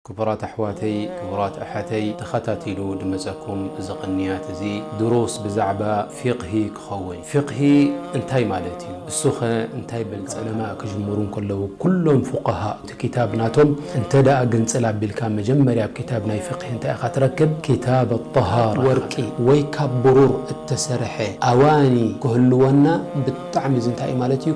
ክቡራት ኣሕዋተይ፣ ክቡራት ኣሓተይ፣ ተኸታቲሉ ድመጸኩም እዚ ቅንያት እዚ ድሩስ ብዛዕባ ፊቕሂ ክኸውን። ፊቕሂ እንታይ ማለት እዩ? እሱኸ እንታይ በልጸ? ዕለማ ክጅምሩ እንከለዉ ኩሎም ፉቃሃ እቲ ክታብ ናቶም እንተ ደኣ ግንጽል ኣቢልካ መጀመርያ ኣብ ክታብ ናይ ፊቕሂ እንታይ ኢኻ ትረክብ? ክታብ ኣጠሃራ። ወርቂ ወይ ካብ ብሩር እተሰርሐ ኣዋኒ ክህልወና ብጣዕሚ እዚ እንታይ እዩ ማለት እዩ?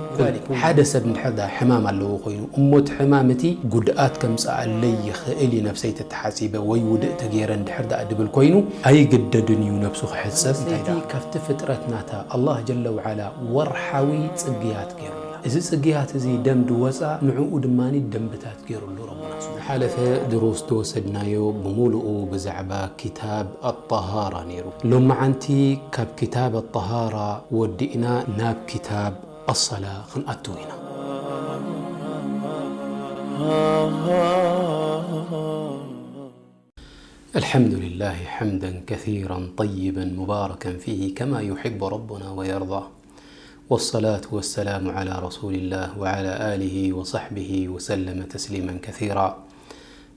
ሓደ ሰብ እንድሕር ደኣ ሕማም ኣለዎ ኮይኑ እሞ እቲ ሕማም እቲ ጉድኣት ከምጽኣለይ ይኽእል እዩ ነብሰይ ተተሓጺበ ወይ ውድእ ተገይረ እንድሕር ደኣ ድብል ኮይኑ ኣይግደድን እዩ ነብሱ ክሕጸብ። እንታይ ደኣ ካብቲ ፍጥረት ናታ ኣላህ ጀለ ወዓላ ወርሓዊ ጽግያት ገይሩላ። እዚ ጽግያት እዚ ደም ድወጻ ንዕኡ ድማ ደንብታት ገይሩሉ ረቡና። ዝሓለፈ ድሩስ ዝወሰድናዮ ብምሉኡ ብዛዕባ ክታብ ኣጠሃራ ነይሩ። ሎመዓንቲ ካብ ክታብ ኣጠሃራ ወዲእና ናብ ክታብ ኣሰላ ክንኣትው ኢና። الحمد لله حمدا كثيرا طيبا مباركا فيه كما يحب ربنا ويرضى. والصلاة والسلام على رسول الله وعلى آله وصحبه وسلم تسليما كثيرا.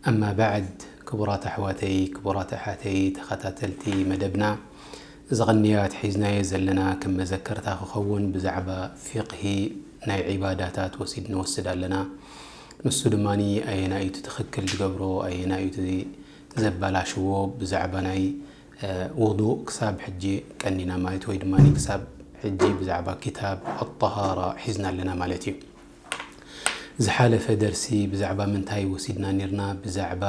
أما بعد، ክቡራት ኣሕዋተይ፣ ክቡራት ኣሓተይ፣ ተኸታተልቲ መደብና፣ እዚ ቅንያት ሒዝናዮ ዘለና ከም መዘከርታ ክኸውን ብዛዕባ ፊቕሂ ናይ ዒባዳታት ወሲድ ንወስድ ኣለና። ንሱ ድማ ኣየናይ እዩ ትኽክል ዝገብሮ፣ ኣየናይ እዩ ዘባላሽዎ ብዛዕባ ናይ ውዱእ ክሳብ ሕጂ ቀኒና ማለት ወይ ድማ ክሳብ ሕጂ ብዛዕባ ክታብ ኣጠሃራ ሒዝና ኣለና ማለት እዩ። ዝሓለፈ ደርሲ ብዛዕባ ምንታይ ወሲድና ነርና? ብዛዕባ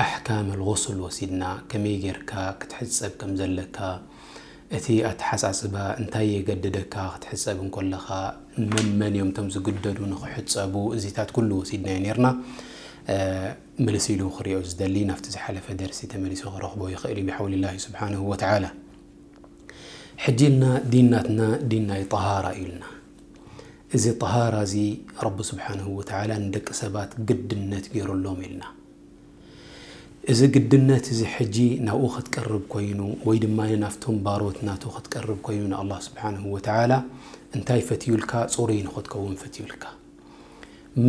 ኣሕካም ልغስል ወሲድና፣ ከመይ ጌርካ ክትሕጸብ ከም ዘለካ፣ እቲ ኣተሓጻጽባ እንታይ የገድደካ ክትሕጸብ እንከለኻ፣ መን መን እዮም እቶም ዝግደዱ ንኽሕጸቡ፣ እዚታት ኩሉ ወሲድናዮ ነርና። ምልስ ኢሉ ክሪኦ ዝደሊ ናብቲ ዝሓለፈ ደርሲ ተመሊሱ ክረኽቦ ይኽእል እዩ ብሓውሊ ላሂ ስብሓንሁ ወተዓላ። ሕጂ ኢልና ዲን ናትና ዲን ናይ ጠሃራ እዩ ኢልና። እዚ ጠሃራ እዚ ረቢ ስብሓንሁ ወተዓላ ንደቂ ሰባት ግድነት ገይሩሎም ኢልና። እዚ ግድነት እዚ ሕጂ ናብኡ ክትቀርብ ኮይኑ ወይ ድማ ናብቶም ባሮት ናቱ ክትቀርብ ኮይኑ ንኣላህ ስብሓንሁ ወተዓላ እንታይ ፈትዩልካ? ጽሩይ ንኽትከውን ፈትዩልካ።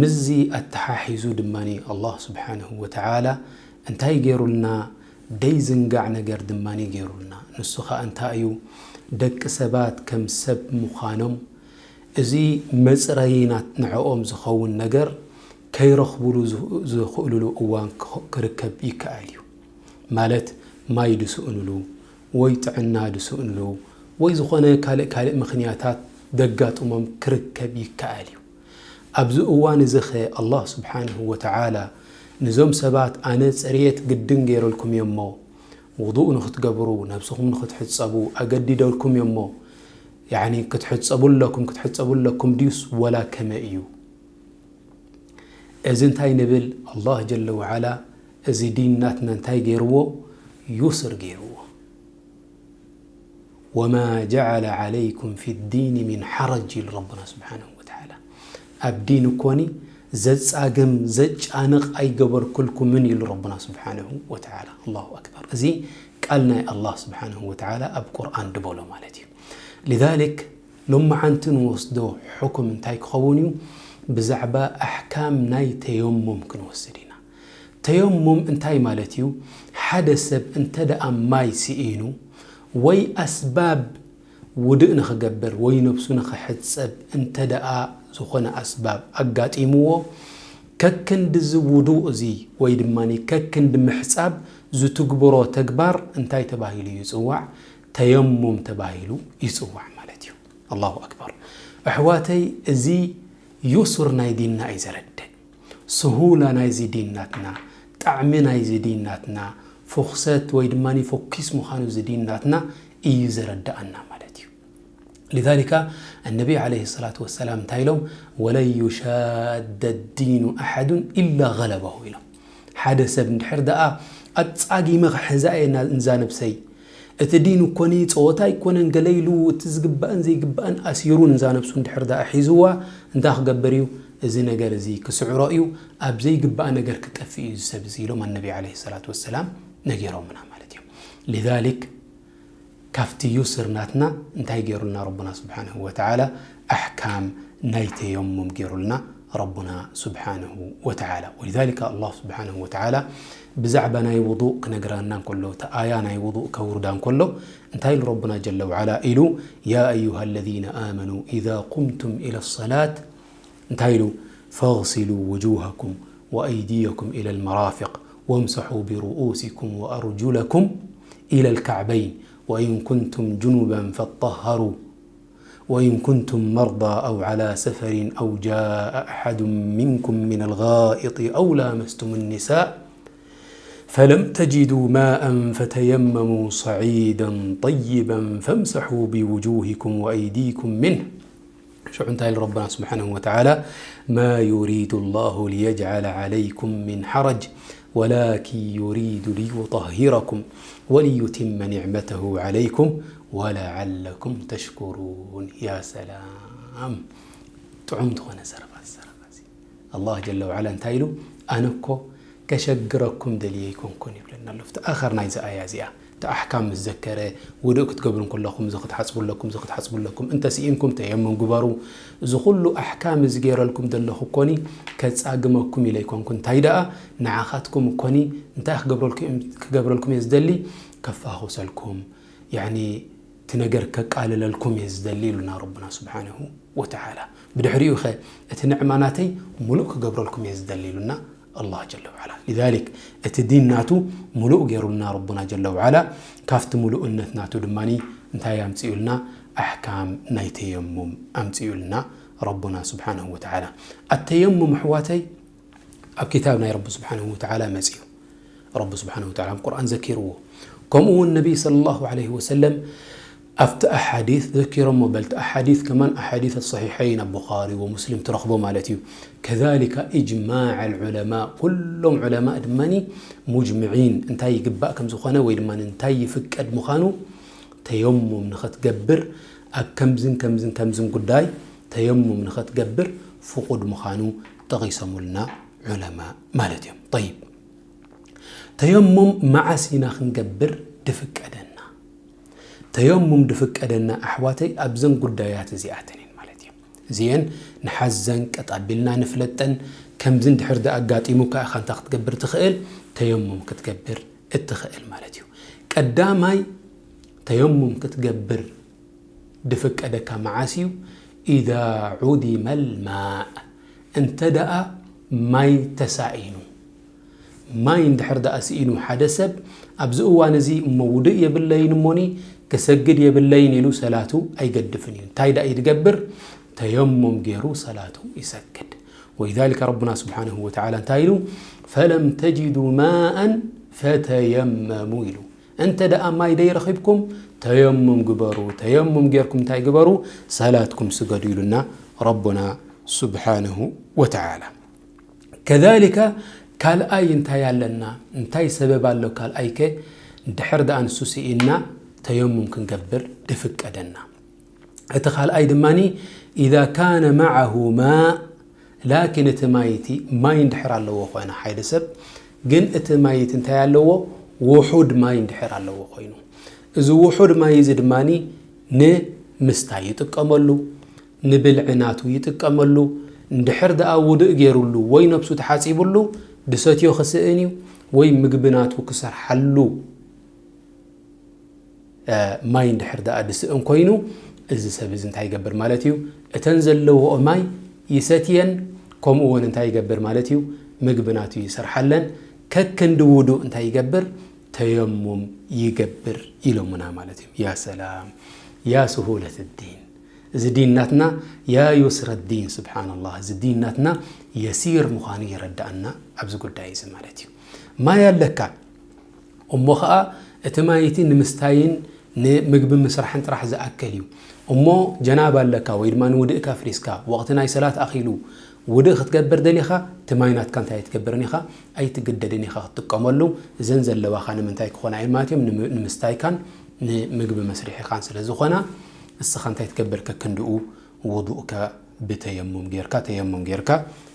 ምስዚ ኣተሓሒዙ ድማ ኣላህ ስብሓንሁ ወተዓላ እንታይ ገይሩልና? ደይዝንጋዕ ነገር ድማ ገይሩልና። ንሱ ኸኣ እንታይ እዩ? ደቂ ሰባት ከም ሰብ ምዃኖም እዚ መጽረዪ ናት ንዕኦም ዝኸውን ነገር ከይረኽቡሉ ዝኽእሉሉ እዋን ክርከብ ይከኣል እዩ። ማለት ማይ ድስእኑሉ ወይ ጥዕና ድስእኑሉ ወይ ዝኾነ ካልእ ካልእ ምኽንያታት ደጋጥሞም ክርከብ ይከኣል እዩ። ኣብዚ እዋን እዚ ኸ ኣላህ ስብሓንሁ ወተዓላ ንዞም ሰባት ኣነ ጽርየት ግድን ገይረልኩም እየ እሞ ውዱእ ንኽትገብሩ ነብስኹም ንኽትሕጸቡ ኣገዲደልኩም እየ እሞ ያዕኒ ክትሕጸቡ ኣለኩም ክትሕጸቡ ኣለኩም ድዩስ ወላ ከመይ እዩ? እዚ እንታይ ንብል? ኣላህ ጀለ ወዓላ እዚ ዲን ናትና እንታይ ገይርዎ? ዩስር ገይርዎ። ወማ ጀዓለ ዓለይኩም ፊ ዲኒ ሚን ሓረጅ ኢሉ ረቡና ስብሓንሁ ወተዓላ። ኣብ ዲን እኮኒ ዘጻግም ዘጫንቕ ኣይገበርኩልኩምን ኢሉ ረቡና ስብሓንሁ ወተዓላ። ኣላሁ ኣክበር። እዚ ቃል ናይ ኣላህ ስብሓንሁ ወተዓላ ኣብ ቁርኣን ድበሎ ማለት እዩ። ሊዛሊክ ሎመዓንቲ ንወስዶ ሕኩም እንታይ ክኸውን እዩ? ብዛዕባ ኣሕካም ናይ ተየሙም ክንወስድ ኢና። ተየሙም እንታይ ማለት እዩ? ሓደ ሰብ እንተ ደኣ ማይ ስኢኑ ወይ ኣስባብ ውድእ ንኽገብር ወይ ነብሱ ንኽሕጸብ እንተ ደኣ ዝኾነ ኣስባብ ኣጋጢምዎ ከክንዲ እዚ ውዱእ እዚ ወይ ድማ ከክንዲ ምሕጻብ ዝትግብሮ ተግባር እንታይ ተባሂሉ ይጽዋዕ? ተየሙም ተባሂሉ ይጽዋዕ ማለት እዩ። ኣላሁ ኣክበር። ኣሕዋተይ እዚ ዩሱር ናይ ዲንና እዩ ዘረድእ። ስሁላ ናይዚ ዲን ናትና፣ ጣዕሚ ናይዚ ዲን ናትና፣ ፍኹሰት ወይ ድማ ፎኪስ ምዃኑ እዚ ዲን ናትና እዩ ዘረድኣና ማለት እዩ። ሊዛሊካ ኣነቢ ዓለይሂ ሰላቱ ወሰላም እንታይ ኢሎም? ወለን ዩሻደ ዲኑ ኣሓዱን ኢላ ገለበሁ ኢሎም። ሓደ ሰብ እንድሕር ደኣ ኣጻጊመ ክሕዛ እየ ና- እንዛ ነብሰይ እቲ ዲን እኮኒ ጸወታ ኣይኮነን ገለ ኢሉ እቲ ዝግባእን ዘይግባእን ኣሲሩ ንዛ ነብሱ እንድሕር ደኣ ሒዝዋ እንታይ ክገብር እዩ? እዚ ነገር እዚ ክስዕሮ እዩ፣ ኣብ ዘይግባእ ነገር ክጠፍእ እዩ እዚ ሰብ እዚ ኢሎም ኣነቢ ዓለይሂ ሰላቱ ወሰላም ነጊሮምና ማለት እዩ። ሊዛሊክ ካብቲ ዩስር ናትና እንታይ ገይሩልና ረቡና ስብሓንሁ ወተዓላ ኣሕካም ናይ ተየሙም ገይሩልና ረቡና ስብሓንሁ ወተዓላ። ወሊዛሊከ ኣላህ ስብሓንሁ ወተዓላ ብዛዕባ ናይ ውዱእ ክነግረና እንከሎ፣ እቲ ኣያ ናይ ውዱእ ከውርዳ እንከሎ፣ እንታይ ኢሉ ረቡና ጀለ ወዓላ ኢሉ፣ ያ ኣዩሃ ለዚነ ኣመኑ ኢዛ ቁምቱም ኢለ ሰላት፣ እንታይ ኢሉ፣ ፈግሲሉ ውጁሃኩም ወኣይዲየኩም ኢለ ልመራፊቅ ወምሰሑ ብርኡሲኩም ወኣርጁለኩም ኢለ ልካዕበይን ወኢን ኩንቱም ጅኑበን ፈጠሃሩ وإن كنتم مرضى أو على سفر أو جاء أحد منكم من الغائط أو لامستم النساء فلم تجدوا ماء فتيمموا صعيدا طيبا فامسحوا بوجوهكم وأيديكم منه. ሽዑ እንታይ ኢሉ ረብና ስብሓንሁ ወተዓላ፣ ما يريد الله ليجعل عليكم من حرج ولكن يريد ليطهركم وليتم نعمته عليكم ولعلكم تشكرون። ያ ሰላም፣ ጥዑም ዝኾነ ዘረባ ዝዘረባ እዚ። ኣላህ ጀለ ወዓላ እንታይ ኢሉ፣ ኣነ እኮ ከሸግረኩም ደልየ ኣይኮንኩን ይብለና ኣሎ። ኣብቲ ኣኸር ናይዚ ኣያ እዚኣ፣ እቲ ኣሕካም ምስ ዘከረ፣ ውዱእ ክትገብሩ እንከለኹም፣ እዚ ክትሓጽቡ ኣለኩም፣ እዚ ክትሓጽቡ ኣለኩም፣ እንተ ስኢንኩም ተየሙም ግበሩ። እዚ ኩሉ ኣሕካም እዚ ገይረልኩም ዘለኹ እኮኒ ከጻግመኩም ኢለ ኣይኮንኩን። እንታይ ደኣ ንዓኻትኩም እኮኒ እንታይ ክገብረልኩም፣ ክገብረልኩም እየ ዝደሊ፣ ከፋኹሰልኩም፣ ያኒ እቲ ነገር ከቃልለልኩም እየ ዝደሊ ኢሉና ረቡና ስብሓንሁ ወተዓላ። ብድሕሪኡ ኸ እቲ ንዕማ ናተይ ሙሉእ ክገብረልኩም እየ ዝደሊ ኢሉና ኣላህ ጀለ ወዓላ። ሊዛሊክ እቲ ዲን ናቱ ሙሉእ ገይሩልና ረቡና ጀለ ወዓላ። ካብቲ ሙሉእነት ናቱ ድማ እንታይ ኣምፅኡልና? ኣሕካም ናይ ተየሙም ኣምፅኡልና ረቡና ስብሓንሁ ወተዓላ። ኣተየሙም ኣሕዋተይ ኣብ ክታብ ናይ ረቢ ስብሓንሁ ወተዓላ መፅዩ። ረቢ ስብሓንሁ ወተዓላ ኣብ ቁርኣን ዘኪርዎ። ከምኡ እውን ነቢይ ሰለላሁ ዐለይሂ ወሰለም ኣብቲ ኣሓዲት ዘኪሮሞ፣ በልቲ ኣሓዲት ከማን ኣሓዲት ሰሒሐይን ኣብ ቡኻሪ ወሙስሊም ትረኽቦ ማለት እዩ። ከዛሊካ ኢጅማዕ ኣልዑለማ፣ ኩሎም ዑለማ ድማ ሙጅምዒን እንታይ ይግባእ ከም ዝኾነ ወይ ድማ እንታይ ይፍቀድ ምዃኑ ተየሙም ንኽትገብር ኣብ ከምዝን ከምዝን ከምዝን ጉዳይ ተየሙም ንኽትገብር ፍቑድ ምዃኑ ጠቒሶምልና ዑለማ ማለት እዮም። ጠይብ፣ ተየሙም መዓስ ኢና ክንገብር ድፍቀደና? ተየሙም ድፍቀደና ኣሕዋተይ ኣብዘን ጉዳያት እዚኣተን እየን ማለት እዩ። እዚአን ንሓዘን ቀጥ ኣቢልና ንፍለጠን። ከምዚ እንድሕር ደኣ ኣጋጢሙካ ኢኻ እንታይ ክትገብር ትኽእል? ተየሙም ክትገብር እትኽእል ማለት እዩ። ቀዳማይ ተየሙም ክትገብር ድፍቀደካ መዓስ እዩ? ኢዛ ዑዲመ ልማእ፣ እንተ ደኣ ማይ ተሳኢኑ። ማይ እንድሕር ደኣ ስኢኑ ሓደ ሰብ ኣብዚ እዋን እዚ እሞ ውድእ የብለይን እሞኒ ክሰግድ የብለይን ኢሉ ሰላቱ ኣይገድፍን እዩ። እንታይ ደኣ እዩ ዝገብር? ተየሙም ገይሩ ሰላቱ ይሰግድ። ወሊዛሊከ ረቡና ስብሓንሁ ወተዓላ እንታይ ኢሉ? ፈለም ተጅዱ ማኣን ፈተየመሙ ኢሉ። እንተ ደኣ ማይ ደይረኺብኩም ተየሙም ግበሩ። ተየሙም ጌርኩም እንታይ ግበሩ? ሰላትኩም ስገዱ ኢሉና ረቡና ስብሓንሁ ወተዓላ። ከዛሊከ ካልኣይ እንታይ ኣለና? እንታይ ሰበብ ኣሎ? ካልኣይከ ድሕር ደኣ ንሱ ስኢንና ተየሙም ክንገብር ድፍቀደና። እቲ ካልኣይ ድማ ኢዛ ካነ መዓሁ ማእ፣ ላኪን እቲ ማይ እቲ ማይ እንድሕር ኣለዎ ኮይነ ሓደ ሰብ ግን እቲ ማይ እቲ እንታይ ኣለዎ? ውሑድ ማይ እንድሕር ኣለዎ ኮይኑ፣ እዚ ውሑድ ማይ እዚ ድማ ንምስታይ ይጥቀመሉ፣ ንብልዒ ናቱ ይጥቀመሉ። እንድሕር ደኣ ውድእ ገይሩሉ ወይ ነብሱ ተሓጺቡሉ ድሰትዮ ክስእን እዩ ወይ ምግቢ ናቱ ክሰርሓሉ ማይ እንድሕር ደኣ ድስእን ኮይኑ፣ እዚ ሰብ እዚ እንታይ ይገብር ማለት እዩ? እተን ዘለዎኦ ማይ ይሰትየን፣ ከምኡ እውን እንታይ ይገብር ማለት እዩ? ምግቢ ናቱ ይሰርሓለን። ከክንዲ ውዱእ እንታይ ይገብር? ተየሙም ይገብር ኢሎምና ማለት እዩ። ያ ሰላም፣ ያ ስሁለት ዲን። እዚ ዲን ናትና ያ ዩስረ ዲን፣ ስብሓንላህ፣ እዚ ዲን ናትና የሲር ምዃኑ የረዳእና ኣብዚ ጉዳይ እዚ ማለት እዩ። ማይ ኣለካ እሞ ኸኣ እቲ ማይ እቲ ንምስታይን ንምግቢ ምስራሕን ጥራሕ ዝኣከል እዩ። እሞ ጀናባ ኣለካ ወይ ድማ ንውድእካ ኣፍሪስካ፣ ወቕቲ ናይ ሰላት ኣኺሉ ውድእ ክትገብር ደሊኻ፣ እቲ ማይ ናትካ እንታይ ኣይትገብርን ኢኻ፣ ኣይትግደድን ኢኻ ክትጥቀመሉ። እዘን ዘለዋኻ ንምንታይ ክኾና እየን ማለት እዮም? ንም-፣ ንምስታይካን ንምግቢ መስርሒኻን ስለ ዝኾና፣ እስኻ እንታይ ትገብር? ከክንድኡ ውዱእካ ብተየሙም ጌርካ፣ ተየሙም ጌርካ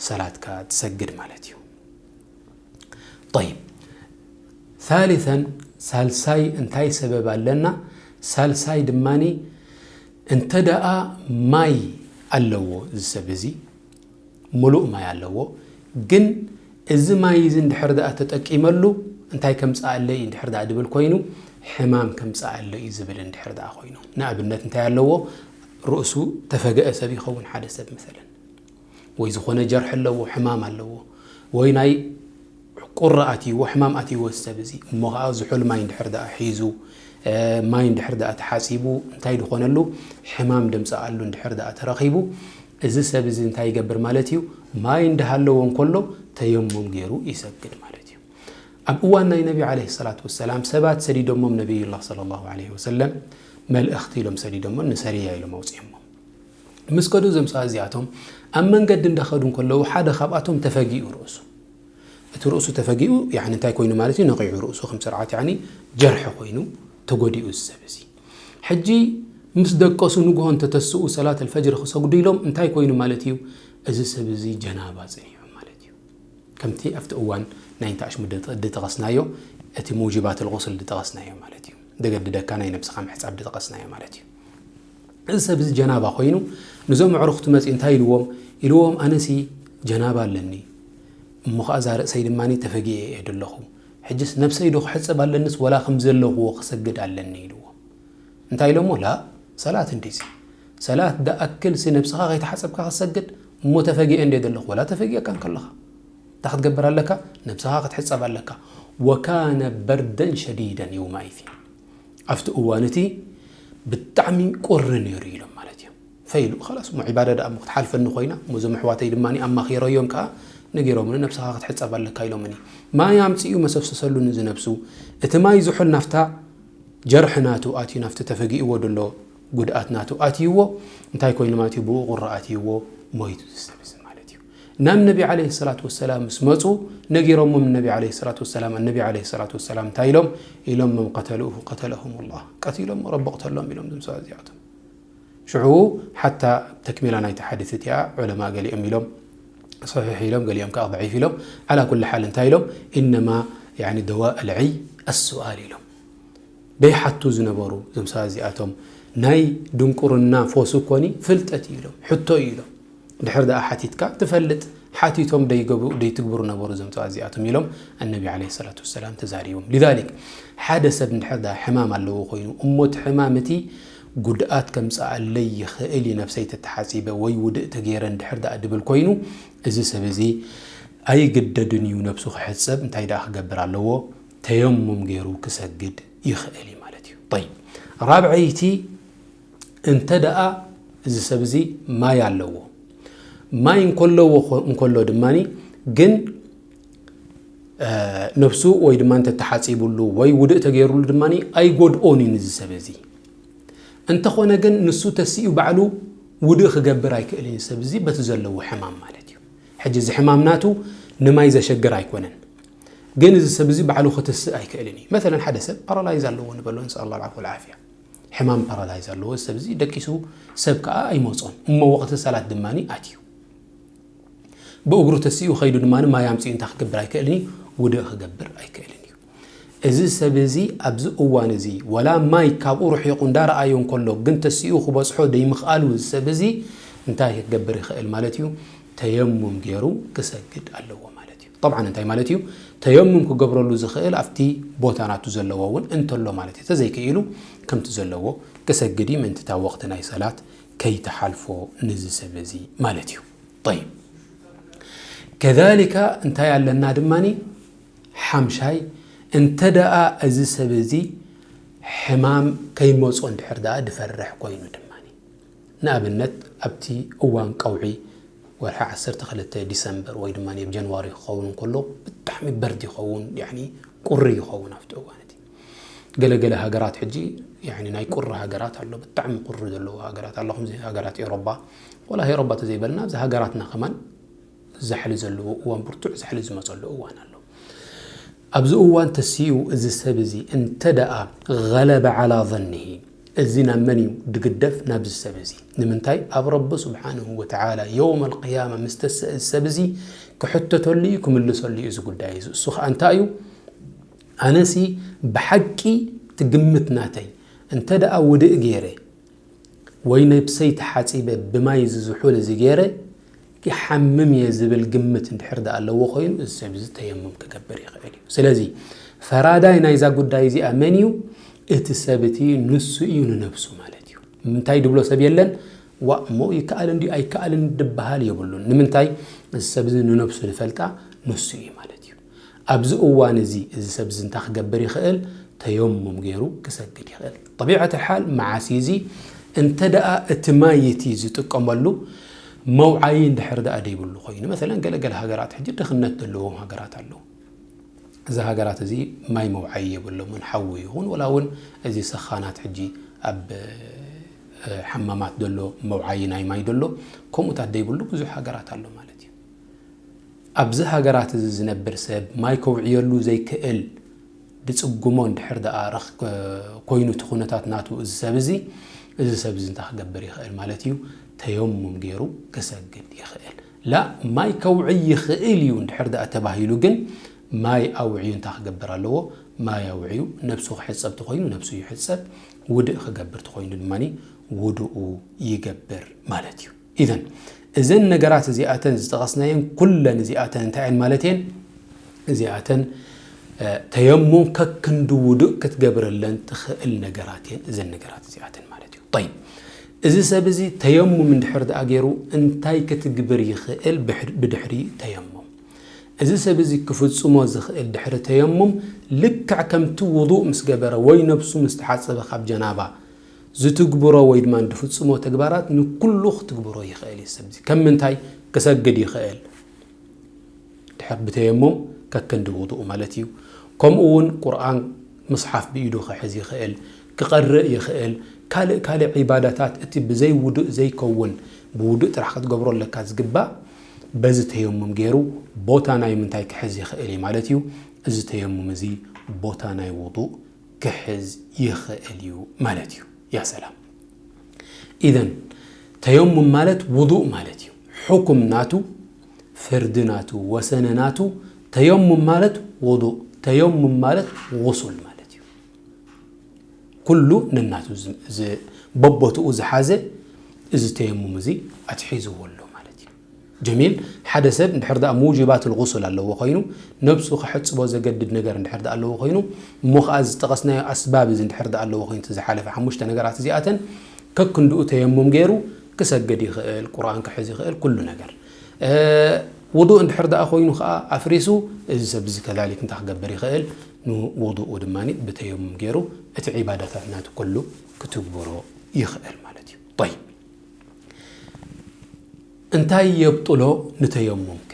ሰላትካ ትሰግድ ማለት እዩ። ጠይብ፣ ሳልሰን፣ ሳልሳይ እንታይ ሰበብ ኣለና? ሳልሳይ ድማኒ እንተ ደኣ ማይ ኣለዎ እዚ ሰብ እዚ፣ ምሉእ ማይ ኣለዎ። ግን እዚ ማይ እዚ እንድሕር ደኣ ተጠቂመሉ እንታይ ከምጽኣለይ እንድሕር ደኣ ድብል ኮይኑ፣ ሕማም ከምጽኣለይ እዩ ዝብል እንድሕር ደኣ ኮይኑ፣ ንኣብነት እንታይ ኣለዎ? ርእሱ ተፈገአ ሰብ ይኸውን ሓደ ሰብ መሰለን፣ ወይ ዝኾነ ጀርሒ ኣለዎ፣ ሕማም ኣለዎ፣ ወይ ናይ ቁሪ ኣትይዎ፣ ሕማም ኣትይዎ እዚ ሰብ እዚ። እሞ ኸዓ ዝሑል ማይ እንድሕር ደኣ ሒዙ፣ ማይ እንድሕር ደኣ ተሓጺቡ፣ እንታይ ድኾነሉ? ሕማም ደምጽኣሉ እንድሕር ደኣ ተረኺቡ፣ እዚ ሰብ እዚ እንታይ ይገብር ማለት እዩ? ማይ እንዳሃለዎ እንከሎ ተየሙም ገይሩ ይሰግድ ማለት እዩ። ኣብ እዋን ናይ ነቢ ዓለይሂ ሰላቱ ወሰላም ሰባት ሰዲዶሞም ነቢዩላህ ሰለላሁ ዓለይሂ ወሰለም መልእኽቲ ኢሎም ሰዲዶሞ ንሰርያ ኢሎም ኣውፅኦሞ። ምስ ከዱ እዞም ሰባት እዚኣቶም ኣብ መንገዲ እንዳኸዱ እንከለዉ ሓደ ካብኣቶም ተፈጊኡ ርእሱ። እቲ ርእሱ ተፈጊኡ ያኒ እንታይ ኮይኑ ማለት እዩ? ነቒዑ ርእሱ ከም ስርዓት ያኒ ጀርሒ ኮይኑ ተጎዲኡ እዚ ሰብ እዚ። ሕጂ ምስ ደቀሱ ንግሆ እንተተስኡ ሰላት ኣልፈጅር ክሰግዱ ኢሎም እንታይ ኮይኑ ማለት እዩ? እዚ ሰብ እዚ ጀናባ ጸኒሑ ማለት እዩ። ከምቲ ኣብቲ እዋን ናይ እንተ ኣሽሙ ድጠቐስናዮ፣ እቲ ሙጅባት ልغስል ድጠቐስናዮ ማለት እዩ። ደገድደካ ናይ ነብስኻ ምሕጻብ ድጠቐስናዮ ማለት እዩ። እዚ ሰብ እዚ ጀናባ ኮይኑ ንዞም ኣዕሩኽቱ መጺኡ እንታይ ኢልዎም? ኢልዎም ኣነሲ ጀናባ ኣለኒ፣ እሞ ኸዓ እዛ ርእሰይ ድማ ተፈጊኤ እየ ደለኹ። ሕጅስ ነብሰይ ዶ ክሕጸብ ኣለንስ ወላ ከም ዘለኽዎ ክሰግድ ኣለኒ ኢልዎም። እንታይ ኢሎሞ? ላ ሰላት እንዲዚ ሰላት ደኣክልሲ ነብስኻ ከይተሓጸብካ ክሰግድ እሞ ተፈጊኤ እንደ ዘለኹ ወላ ተፈጊኤካ እንከለኻ እንታይ ክትገብር ኣለካ? ነብስኻ ክትሕጸብ ኣለካ። ወካነ በርደን ሸዲደን የውማኢዚን ኣብቲ እዋን እቲ ብጣዕሚ ቁሪ ነይሩ ኢሎም ማለት እዮም። ፈይሉ ኸላስ እሞ ዒባዳ ደኣ እሞ ክትሓልፈኒ ኮይና እሞ እዞም ኣሕዋተይ ድማ ኣማኺረዮም ከኣ ነጊሮምኒ ነብስኻ ክትሕጸብ ኣለካ ኢሎምኒ። ማይ ኣምጽኡ መሰፍሰሰሉ ንዝነብሱ እቲ ማይ ዝሑል ናፍታ ጀርሒ ናቱ ኣትዩ ናፍቲ ተፈጊእዎ ደሎ ጉድኣት ናቱ ኣትይዎ እንታይ ኮይኑ ማለት እዩ? ብኡ ቁሪ ኣትይዎ ሞይቱ ዝሰብ እዚ ማለት እዩ። ናብ ነቢ ዓለይሂ ሰላቱ ወሰላም ምስ መጹ ነጊሮሞም ነቢ ዓለይሂ ሰላቱ ወሰላም ኣነቢ ዓለይሂ ሰላቱ ወሰላም እንታይ ኢሎም ኢሎም መን ቀተልሁ ቀተለሁም ላህ ቀቲሎም ረቢ ቅተሎም ኢሎም ዝምሰዋ እዚኣቶም ሽዑ ሓታ ተክሚላ ናይቲ ሓዲስ እቲኣ ዑለማ ገሊኦም ኢሎም ሰሒሕ ኢሎም ገሊኦም ከዓ ضعيف ኢሎም على كل حال እንታይ ኢሎም إنما يعني دواء العي السؤال ኢሎም ደይሓቱ ዝነበሩ እዞም ሰባት እዚኣቶም ናይ ድንቁርና ፎሱ ኮኒ ፍልጠት እዩ ኢሎም ሕቶ እዩ ኢሎም ድሕር ደኣ ሓቲትካ ትፈልጥ ሓቲቶም ደይገብሩ ደይትግብሩ ነበሩ እዞም ሰባት እዚኣቶም ኢሎም ኣነቢ ዓለይሂ ሰላቱ ወሰላም ተዛሪቦም لذلك ሓደ ሰብ እንድሕር ደኣ ሕማም ኣለዎ ኮይኑ እሞ እቲ ሕማም እቲ ጉድኣት ከምፅኣለይ ይኽእል እዩ ነብሰይ ተተሓፂበ ወይ ውድእ ተገይረ እንድሕር ደኣ ድብል ኮይኑ እዚ ሰብ እዚ ኣይግደድን እዩ ነብሱ ክሕፀብ እንታይ ደኣ ክገብር ኣለዎ ተየሙም ገይሩ ክሰግድ ይኽእል እዩ ማለት እዩ طيب ራብዐይቲ እንተ ደኣ እዚ ሰብ እዚ ማይ ኣለዎ ማይ እንከለዎ እንከሎ ድማ ግን ነብሱ ወይ ድማ እንተተሓፂብሉ ወይ ውድእ ተገይሩሉ ድማ ኣይጎድኦን እዩ ንዚ ሰብ እዚ እንተኾነ ግን ንሱ ተሲኡ ባዕሉ ውድእ ክገብር ኣይክእልን እዩ ሰብ እዚ በቲ ዘለዎ ሕማም ማለት እዩ ሕጂ እዚ ሕማም ናቱ ንማይ ዘሸግር ኣይኮነን ግን እዚ ሰብ እዚ ባዕሉ ክትስእ ኣይክእልን እዩ መሰለን ሓደ ሰብ ፓራላይዝ ኣለዎ ንበሎ ንስኣላ ዓፎ ዓፍያ ሕማም ፓራላይዝ ኣለዎ እዚ ሰብ እዚ ደቂሱ ሰብ ከዓ ኣይመፆን እሞ ወቅቲ ሰላት ድማ ኣትዩ ብእግሩ ተሲኡ ከይዱ ድማ ማይ ኣምፂኡ እንታይ ክገብር ኣይክእልን እዩ ውድእ ክገብር ኣይክእልን እዩ እዚ ሰብ እዚ ኣብዚ እዋን እዚ ወላ ማይ ካብኡ ርሒቑ እንዳረኣዮ እንከሎ ግን ተሲኡ ክበፅሖ ደይምኽኣሉ እዚ ሰብ እዚ እንታይ ክገብር ይኽእል ማለት እዩ ተየሙም ገይሩ ክሰግድ ኣለዎ ማለት እዩ ጠብዓን እንታይ ማለት እዩ ተየሙም ክገብረሉ ዝኽእል ኣብቲ ቦታ ናቱ ዘለዎ እውን እንተሎ ማለት እዩ ተዘይክኢሉ ከምቲ ዘለዎ ክሰግድ እዩ ምእንቲ እታ ወቕቲ ናይ ሰላት ከይተሓልፎ ንዚ ሰብ እዚ ማለት እዩ طيب كذلك እንታይ ኣለና ድማ ሓምሻይ እንተ ደኣ እዚ ሰብ እዚ ሕማም ከይመጾ እንድሕር ደኣ ድፈርሕ ኮይኑ ድማ ንኣብነት ኣብቲ እዋን ቀውዒ ወርሒ ዓሰርተ ክልተ ዲሰምበር ወይ ድማ ኣብ ጀንዋሪ ክኸውን እንከሎ ብጣዕሚ በርድ ይኸውን ያኒ ቁሪ ይኸውን ኣብቲ እዋን እቲ ገለገለ ሃገራት ሕጂ ያኒ ናይ ቁሪ ሃገራት ኣሎ ብጣዕሚ ቁሪ ዘለዎ ሃገራት ኣሎ ከምዚ ሃገራት ኤሮባ ወላ ኤሮባ ተዘይበልና ኣብዚ ሃገራትና ከማን ዛሕሊ ዘለዎ እዋን ብርቱዕ ዛሕሊ ዝመፀሉ እዋን ኣሎ ኣብዚ እዋን ተሲኡ እዚ ሰብ እዚ እንተ ደኣ غلب على ظنه እዚ ናብ መን እዩ ድግደፍ ናብዚ ሰብ እዚ ንምንታይ ኣብ ረቢ ስብሓንሁ ወተዓላ የውም ኣልቅያማ ምስ ተስአ እዚ ሰብ እዚ ክሕተተሉ እዩ ክምልሰሉ እዩ እዚ ጉዳይ እዚ እሱ ከዓ እንታይ እዩ ኣነሲ ብሓቂ ትግምት ናተይ እንተ ደኣ ውድእ ገይረ ወይ ነብሰይ ተሓፂበ ብማይ እዚ ዝሑል እዚ ገይረ ይሓምም እየ ዝብል ግምት እንድሕር ደኣ ኣለዎ ኮይኑ፣ እዚ ሰብ እዚ ተየሙም ክገብር ይኽእል እዩ። ስለዚ ፈራዳይ ናይዛ ጉዳይ እዚኣ መን እዩ? እቲ ሰብ እቲ ንሱ እዩ ንነብሱ ማለት እዩ። ምንታይ ድብሎ ሰብ የለን። ዋ እሞ ይከኣል እንዲ ኣይከኣልን ድበሃል የብሉን። ንምንታይ? እዚ ሰብ እዚ ንነብሱ ዝፈልጣ ንሱ እዩ ማለት እዩ። ኣብዚ እዋን እዚ እዚ ሰብ እዚ እንታይ ክገብር ይኽእል? ተየሙም ገይሩ ክሰግድ ይኽእል። ጠቢዐት ሓል መዓስ እዩ እዚ? እንተ ደኣ እቲ ማይ እቲ ዝጥቀመሉ መውዓዪ እንድሕር ደኣ ደይብሉ ኮይኑ፣ መሰለን ገለገለ ሃገራት ሕጂ ድኽነት ዘለዎም ሃገራት ኣለዉ። እዚ ሃገራት እዚ ማይ መውዓዪ የብሎምን፣ ሓዊ ይኹን ወላ እውን እዚ ሰኻናት ሕጂ ኣብ ሓማማት ዘሎ መውዓዪ ናይ ማይ ዘሎ ከምኡታት ደይብሉ ብዙሕ ሃገራት ኣሎ ማለት እዩ። ኣብዚ ሃገራት እዚ ዝነብር ሰብ ማይ ከውዕየሉ ዘይክእል ድጽግሞ እንድሕር ደኣ ረኽ ኮይኑ እቲ ኩነታት ናቱ እዚ ሰብ እዚ እዚ ሰብ እዚ እንታይ ክገብር ይኽእል ማለት እዩ? ተየሙም ገይሩ ክሰግድ ይኽእል። ላ ማይ ከውዕይ ይኽእል እዩ እንድሕር ደኣ ተባሂሉ ግን ማይ ኣውዕዩ እንታይ ክገብር ኣለዎ? ማይ ኣውዕዩ ነብሱ ክሕጸብ ተኾይኑ ነብሱ ይሕጸብ፣ ውድእ ክገብር ተኾይኑ ድማ ውድኡ ይገብር ማለት እዩ። ኢዘን እዘን ነገራት እዚኣተን ዝጠቐስናየን ኩለን እዚኣተን እንታይ እየን ማለት እየን? እዚኣተን ተየሙም ከክንዲ ውዱእ ክትገብረለን ትኽእል ነገራት እየን እዘን ነገራት እዚኣተን ማለት እዩ። ጠይብ፣ እዚ ሰብ እዚ ተየሙም እንድሕር ደኣ ገይሩ እንታይ ክትግብር ይኽእል ብድሕሪ ተየሙም? እዚ ሰብ እዚ ክፍጽሞ ዝኽእል ድሕሪ ተየሙም ልክዕ ከምቲ ውዱእ ምስ ገበረ ወይ ነብሱ ምስ ተሓጸበ ካብ ጀናባ ዝትግብሮ ወይ ድማ ዝፍጽሞ ተግባራት ንኩሉ ክትግብሮ ይኽእል እዩ። ሰብ እዚ ከም ምንታይ ክሰግድ ይኽእል? ድሕር ብተየሙም ከክንዲ ውዱእ ማለት እዩ። ከምኡ እውን ቁርኣን ምስሓፍ ብኢዱ ክሕዝ ይኽእል፣ ክቐርእ ይኽእል። ካልእ ካልእ ዒባዳታት እቲ ብዘይ ውዱእ ዘይከውን ብውዱእ ጥራሕ ክትገብሮ ኣለካ ዝግባእ በዚ ተየሙም ገይሩ ቦታ ናይ ምንታይ ክሕዝ ይኽእል እዩ ማለት እዩ። እዚ ተየሙም እዚ ቦታ ናይ ውዱእ ክሕዝ ይኽእል እዩ ማለት እዩ። ያ ሰላም። ኢዘን ተየሙም ማለት ውዱእ ማለት እዩ። ሕኩም ናቱ፣ ፍርዲ ናቱ፣ ወሰነ ናቱ ተየሙም ማለት ውዱእ፣ ተየሙም ማለት ጉሱል ማለት እዩ። ኩሉ ነናቱ በቦትኡ ዝሓዘ እዚ ተየሙም እዚ ኣትሒዝዎ ኣሎ ማለት እዩ። ጀሚል፣ ሓደ ሰብ እንድሕር ደኣ ሙጅባት ልጉስል ኣለዎ ኮይኑ፣ ነብሱ ክሕጽቦ ዘገድድ ነገር እንድሕር ደኣ ኣለዎ ኮይኑ፣ እሞ ኸኣ ዝጠቐስናዮ ኣስባብ እዚ እንድሕር ደኣ ኣለዎ ኮይኑ፣ እቲ ዝሓለፈ ሓሙሽተ ነገራት እዚኣተን ከክንድኡ ተየሙም ገይሩ ክሰግድ ይኽእል፣ ቁርኣን ክሕዝ ይኽእል፣ ኩሉ ነገር። ውዱእ እንድሕር ደኣ ኮይኑ ኸኣ ኣፍሪሱ፣ እዚ ሰብ እዚ ከዛሊክ እንታይ ክገብር ይኽእል? ንውዱኡ ድማ ብተየሙም ገይሩ እቲ ዒባዳታት ናቱ ኩሉ ክትግብሮ ይኽእል ማለት እዩ። ጠይብ። እንታይ የብጥሎ ንተየሙም ከ?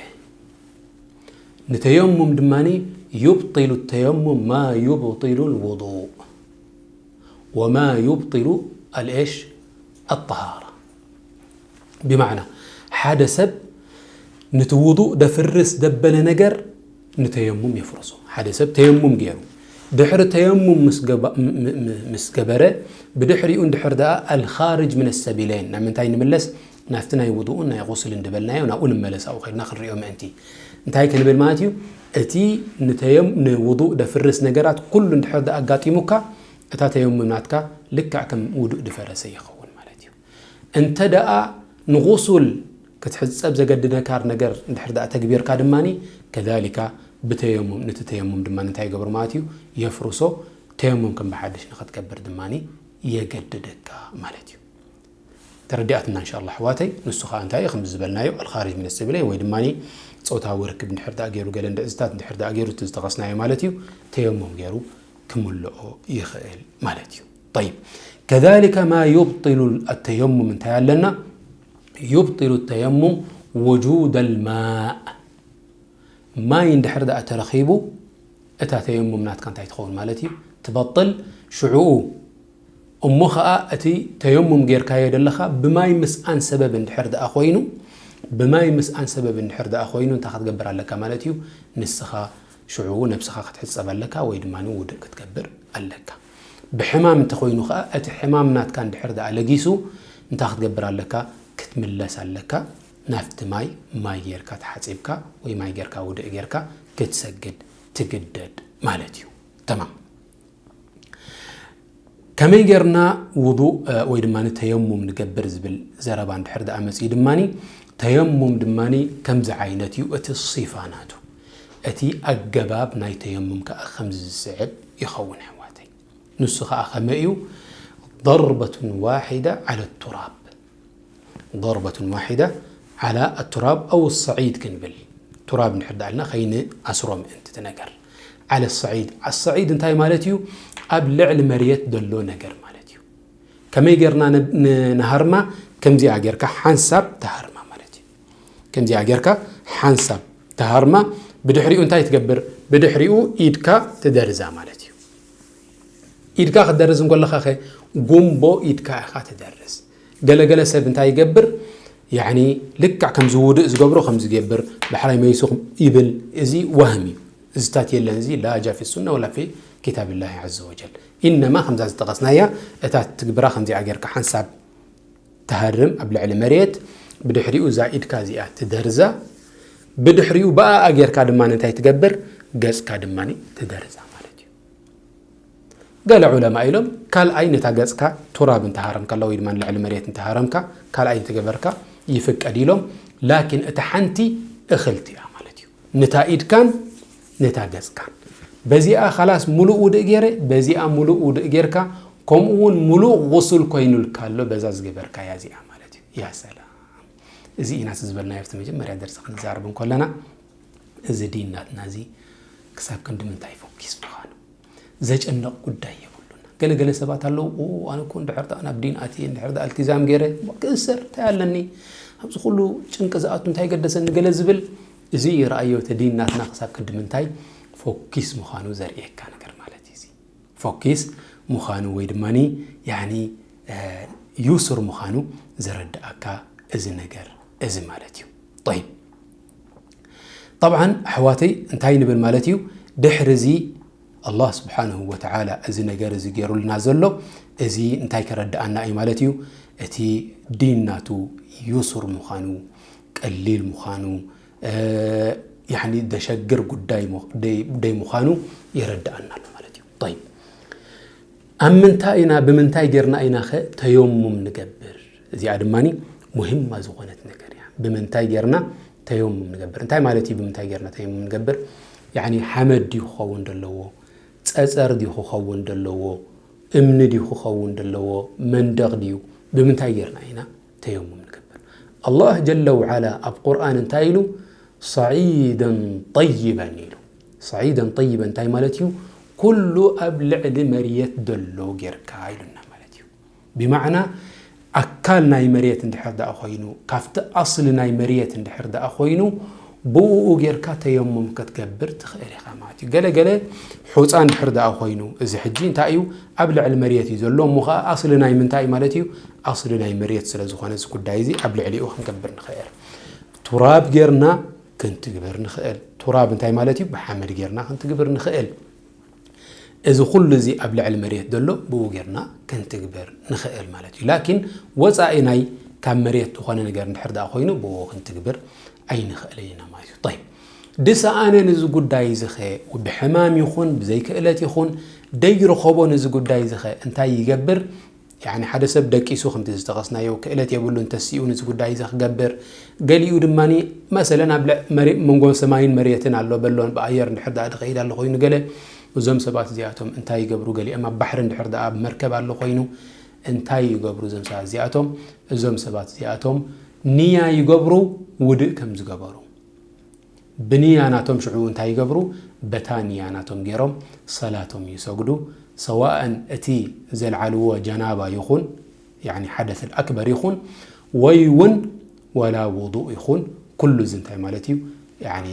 ንተየሙም ድማ يبطل التيمم ما يبطل الوضوء وما يبطل الإيش الطهارة. ብማዕና ሓደ ሰብ ነቲ ውዱእ ደፍርስ ደበለ ነገር ንተየሙም የፍርሶ። ሓደ ሰብ ተየሙም ገይሩ ድሕሪ ተየሙም ምስ ገበረ ብድሕሪኡ እንድሕር ደኣ ኣልኻርጅ ምን ሰቢለይን ናብ ምንታይ ንምለስ? ናብቲ ናይ ውዱእን ናይ ቁስልን ድበልናዮ ናብኡ ንመለስ ኣብኡ ከድና ክንሪኦ ምእንቲ እንታይ ክንብል ማለት እዩ? እቲ ንውዱእ ደፍርስ ነገራት ኩሉ እንድሕር ደኣ ኣጋጢሙካ እታ ተየሙም ናትካ ልክዕ ከም ውዱእ ድፈረሰ ይኸውን ማለት እዩ። እንተ ደኣ ንጉሱል ክትሕጸብ ዘገድደካ ነገር እንድሕር ደኣ ተግቢርካ ድማ ከዛሊካ ብተየሙም ነቲ ተየሙም ድማ እንታይ ይገብር ማለት እዩ? የፍርሶ። ተየሙም ከም ብሓድሽ ንኽትገብር ድማ የገድደካ ማለት እዩ። ተረዲኣትና እንሻ ኣላ ኣሕዋተይ። ንሱ ኸዓ እንታይ እዩ? ከምዚ ዝበልናዮ ኣልኻርጅ ምን ሰቢለይን ወይ ድማ ጾታዊ ርክብ እንድሕር ደኣ ገይሩ ገለ እንድዕዝታት እንድሕር ደኣ ገይሩ እቲ ዝጠቐስናዮ ማለት እዩ ተየሙም ገይሩ ክምልኦ ይኽእል ማለት እዩ። طيب كذلك ما يبطل التيمم እንታይ ኣለና? يبطل التيمم وجود الماء ማይ እንድሕር ደኣ ተረኺቡ እታ ተየሙም ናትካ እንታይ ትኸውን ማለት እዩ? ትበጥል። ሽዑኡ እሞ ኸኣ እቲ ተየሙም ጌርካዮ ዘለኻ ብማይ ምስኣን ሰበብ እንድሕር ደኣ ኮይኑ ብማይ ምስኣን ሰበብ እንድሕር ደኣ ኮይኑ እንታይ ክትገብር ኣለካ ማለት እዩ? ንስኻ ሽዑ ነብስኻ ክትሕጸብ ኣለካ ወይ ድማ ውዱእ ክትገብር ኣለካ። ብሕማም እንተኾይኑ ኸኣ እቲ ሕማም ናትካ እንድሕር ደኣ ለጊሱ እንታይ ክትገብር ኣለካ? ክትምለስ ኣለካ ናብቲ ማይ። ማይ ጌርካ ተሓጺብካ ወይ ማይ ጌርካ ውዱእ ጌርካ ክትሰግድ ትግደድ ማለት እዩ። ተማም። ከመይ ጌርና ውዱእ ወይ ድማ ተየሙም ንገብር ዝብል ዘረባ እንድሕር ደኣ መጺኡ ድማ ተየሙም ድማ ከምዚ ዓይነት እዩ እቲ ሲፋ ናቱ። እቲ ኣገባብ ናይ ተየሙም ከኣ ከምዚ ዝስዕብ ይኸውን ኣሕዋተይ። ንሱ ከኣ ከመይ እዩ? ضربة واحدة على التراب. ضربة واحدة على التراب أو الصعيد ክንብል። ቱራብ እንድሕር ደኣ ኢልና ከይንኣስሮ ምእንቲ እቲ ነገር። على الصعيد. الصعيد እንታይ ማለት እዩ? ኣብ ልዕሊ መሬት ዘሎ ነገር ማለት እዩ። ከመይ ጌርና ን-፣ ን-፣ ንሃርማ? ከምዚኣ ጌርካ ሓንሳብ ትሃርማ ማለት እዩ። ከምዚኣ ጌርካ ሓንሳብ ትሃርማ። ብድሕሪኡ እንታይ ትገብር? ብድሕሪኡ ኢድካ ትደርዛ ማለት እዩ። ኢድካ ክትደርዝ እንከለኻ ኸ ጉምቦ ኢድካ ኢኻ ትደርዝ። ገለገለ ሰብ እንታይ ይገብር? ያኒ ልክዕ ከምዚ ውዱእ ዝገብሮ ከምዚ ይገብር፣ ዳሕራይ መይሱ ይብል። እዚ ወህም እዩ። እዚታት የለን። እዚ ላ ጃ ፊ ሱና ወላ ፊ ኪታብላሂ ዐዘ ወጀል። ኢነማ ከምዛ ዝጠቐስናያ እታ ትግብራ ከምዚኣ ጌርካ ሓንሳብ ትሃርም ኣብ ልዕሊ መሬት፣ ብድሕሪኡ እዛ ኢድካ እዚኣ ትደርዛ፣ ብድሕሪኡ ብኣኣ ጌርካ ድማ እንታይ ትገብር? ገጽካ ድማ ትደርዛ ማለት እዩ። ገለ ዑለማ ኢሎም ካልኣይ ነታ ገጽካ ቱራብ እንተሃረምካ ወይ ድማ ልዕሊ መሬት እንተሃረምካ ካልኣይ እንተገበርካ ይፍቀድ ኢሎም። ላኪን እታ ሓንቲ እኽልቲ እያ ማለት እዩ። ነታ ኢድካን ነታ ገጽካን። በዚኣ ኻላስ ሙሉእ ውድእ ገይረ፣ በዚኣ ሙሉእ ውድእ ጌርካ፣ ከምኡ እውን ሙሉእ ጉሱል ኮይኑልካ ኣሎ በዛ ዝገበርካያ እዚኣ ማለት እዩ። ያ ሰላም። እዚ ኢና ዝበልናዮ ኣብቲ መጀመርያ ደርሲ ክንዛረብ እንከለና፣ እዚ ዲን ናትና እዚ ክሳብ ክንዲ ምንታይ ፎኪስ ምዃኑ ዘጨንቕ ጉዳይ የብሉን። ገለገለ ሰባት ኣለዉ፣ "ኦ፣ ኣነ እኮ እንድሕር ደኣ ናብ ዲን ኣትየ፣ እንድሕር ደኣ ኣልቲዛም ገይረ፣ እሞ ክእሰር እንታይ ኣለኒ? ኣብዚ ኩሉ ጭንቂ ዝኣቱ እንታይ ገደሰኒ?" ገለ ዝብል፣ እዚ እዩ ረኣዮ፣ እቲ ዲን ናትና ክሳብ ክንዲ ምንታይ ፎኪስ ምዃኑ ዘርእየካ ነገር ማለት እዩ እዚ። ፎኪስ ምዃኑ ወይ ድማኒ፣ ያኒ፣ እ፣ ዩሱር ምዃኑ ዘረድኣካ እዚ ነገር እዚ ማለት እዩ። ጠይብ። ጠብዓን ኣሕዋተይ እንታይ ንብል ማለት እዩ? ድሕሪ እዚ ኣላህ ስብሓንሁ ወተዓላ እዚ ነገር እዚ ገይሩልና ዘሎ፣ እዚ እንታይ ከረድኣና እዩ ማለት እዩ? እቲ ዲን ናቱ ዩሱር ምዃኑ፣ ቀሊል ምዃኑ፣ እ፣ ያኒ ደሸግር ጉዳይ ሞ-፣ ደይ-፣ ደይ ምዃኑ የረድኣና ኣሎ ማለት እዩ። ጠይብ። ኣብ ምንታይ ኢና፣ ብምንታይ ጌርና ኢናኸ ተየሙም ንገብር? እዚኣ ድማኒ ሙሂማ ዝኾነት ነገር እያ። ብምንታይ ጌርና ተየሙም ንገብር? እንታይ ማለት እዩ ብምንታይ ጌርና ተየሙም ንገብር? ያኒ ሓመድ ድዩ ክኸውን ዘለዎ? ጸጸር ድዩ ክኸውን ዘለዎ? እምኒ ድዩ ክኸውን ዘለዎ? መንደቕ ድዩ? ብምንታይ ጌርና ኢና ተየሙም ንገብር? ኣላህ ጀለ ወዓላ ኣብ ቁርኣን እንታይ ኢሉ? "ሰዒደን ጠይበን" ኢሉ። ሰዒደን ጠይበን እንታይ ማለት እዩ? ኩሉ ኣብ ልዕሊ መርየት ዘሎ ጌርካ ኢሉና ማለት እዩ። ብማዕና ኣካል ናይ መሬት እንድሕር ደኣ ኮይኑ፣ ካብቲ ኣስሊ ናይ መሬት እንድሕር ደኣ ኮይኑ፣ ብእኡ ጌርካ ተየሙም ክትገብር ትኽእል ኢኻ ማለት እዩ። ገለ ገለ ሑጻ እንድሕር ደኣ ኮይኑ፣ እዚ ሕጂ እንታይ እዩ? ኣብ ልዕሊ መሬት እዩ ዘሎ፣ እሞ ኸኣ ኣስሊ ናይ ምንታይ ማለት እዩ? ኣስሊ ናይ መሬት ስለ ዝኾነ፣ እዚ ጉዳይ እዚ ኣብ ልዕሊኡ ክንገብር ንኽእል። ቱራብ ጌርና ክንትግብር ንኽእል። ቱራብ እንታይ ማለት እዩ? ብሓመድ ጌርና ክንትግብር ንኽእል። እዚ ኩሉ እዚ ኣብ ልዕሊ መሬት ዘሎ ብኡ ጌርና ክንትግብር ንኽእል ማለት እዩ። ላኪን ወጻኢ ናይ ካብ መሬት ዝኾነ ነገር እንድሕር ደኣ ኮይኑ ብኡ ክንትግብር ኣይንኽእልን ኢና ማለት እዩ። ጠይብ፣ ድሰኣነ ንዚ ጉዳይ እዚ ኸ ብሕማም ይኹን ብዘይክእለት ይኹን ደይረኸቦ ንዚ ጉዳይ እዚ ኸ እንታይ ይገብር? ያኒ ሓደ ሰብ ደቂሱ ከምቲ ዝጠቐስናዮ ክእለት የብሉን ተሲኡ ንዚ ጉዳይ እዚ ክገብር። ገሊኡ ድማኒ መሰለን ኣብ ልዕ-፣ መሬ-፣ መንጎ ሰማይን መሬትን ኣሎ በሎን ብኣየር እንድሕር ደኣ ድኸይድ ኣሎ ኮይኑ ገለ እዞም ሰባት እዚኣቶም እንታይ ይገብሩ? ገሊኦም ኣብ ባሕሪ እንድሕር ደኣ ኣብ መርከብ ኣሎ ኮይኑ እንታይ ይገብሩ እዞም ሰባት እዚኣቶም? እዞም ሰባት እዚኣቶም ንያ ይገብሩ ውድእ ከም ዝገበሩ። ብንያ ናቶም ሽዑ እንታይ ይገብሩ? በታ ንያ ናቶም ገይሮም ሰላቶም ይሰግዱ። ሰዋእን እቲ ዘልዓልዎ ጀናባ ይኹን፣ ያኒ ሓደስ ኣክበር ይኹን፣ ወይ እውን ወላ ውዱእ ይኹን፣ ኩሉ እዚ እንታይ ማለት እዩ? ያኒ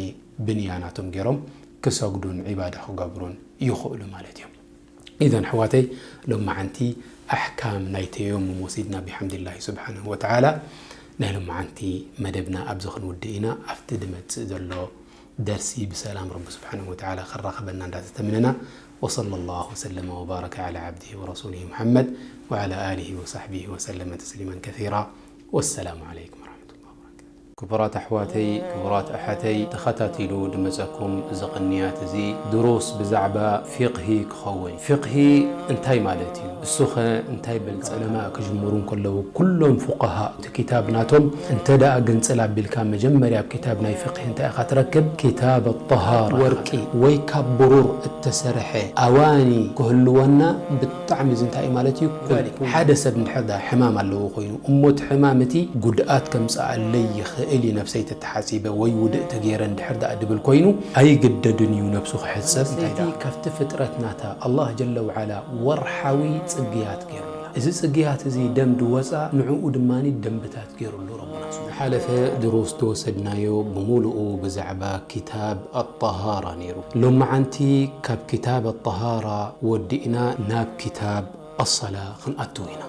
ብንያ ናቶም ገይሮም ክሰግዱን ዒባዳ ክገብሩን ይኽእሉ ማለት እዮም። ኢዘን ኣሕዋተይ፣ ሎማዓንቲ ኣሕካም ናይ ተየሙም ወሲድና ብሓምድላሂ ስብሓንሁ ወተዓላ። ናይ ሎማዓንቲ መደብና ኣብዚ ክንውድእ ኢና። ኣብቲ ድመጽእ ዘሎ ደርሲ ብሰላም ረቢ ስብሓንሁ ወተዓላ ከራኽበና እንዳተተምነና፣ ወሰለ ላሁ ወሰለመ ወባረከ ዓላ ዓብዲሂ ወረሱሊሂ ሙሓመድ ወዓላ ኣሊሂ ወሳሕቢሂ ወሰለመ ተስሊመን ከሲራ። ወሰላሙ ዓለይኩም ወረሕመቱላሂ ወበረካቱ። ክቡራት ኣሕዋተይ፣ ክቡራት ኣሓተይ፣ ተኸታቲሉ ድመጸኩም እዚ ቅንያት እዚ ድሩስ ብዛዕባ ፊቕሂ ክኸውን። ፊቕሂ እንታይ ማለት እዩ? እሱኸ እንታይ በልጸ? ዑለማ ክጅምሩ እንከለዉ ኩሎም ፉቀሃ እቲ ክታብ ናቶም እንተ ደኣ ግንጽል ኣቢልካ መጀመርያ ኣብ ክታብ ናይ ፊቕሂ እንታይ ኢኻ ትረክብ? ክታብ ኣጠሃራ። ወርቂ ወይ ካብ ብሩር እተሰርሐ ኣዋኒ ክህልወና ብጣዕሚ እዚ እንታይ እዩ ማለት እዩ? ሓደ ሰብ እንድሕር ደኣ ሕማም ኣለዎ ኮይኑ እሞ እቲ ሕማም እቲ ጉድኣት ከምጽኣለይ ይኽእል እዩ ነብሰይ ተተሓጺበ ወይ ውድእ ተገይረ እንድሕር ደኣ ድብል ኮይኑ ኣይግደድን እዩ ነብሱ ክሕጸብ። እንታይ ደኣ ካብቲ ፍጥረት ናታ ኣላህ ጀለ ወዓላ ወርሓዊ ጽግያት ገይሩላ። እዚ ጽግያት እዚ ደም ድወጻ ንዕኡ ድማ ደንብታት ገይሩሉ ረቡና ስብሓነ። ሓለፈ ድሩስ ተወሰድናዮ ብምሉኡ ብዛዕባ ክታብ ኣጠሃራ ነይሩ። ሎመዓንቲ ካብ ክታብ ኣጠሃራ ወዲእና ናብ ክታብ ኣሰላ ክንኣትው ኢና።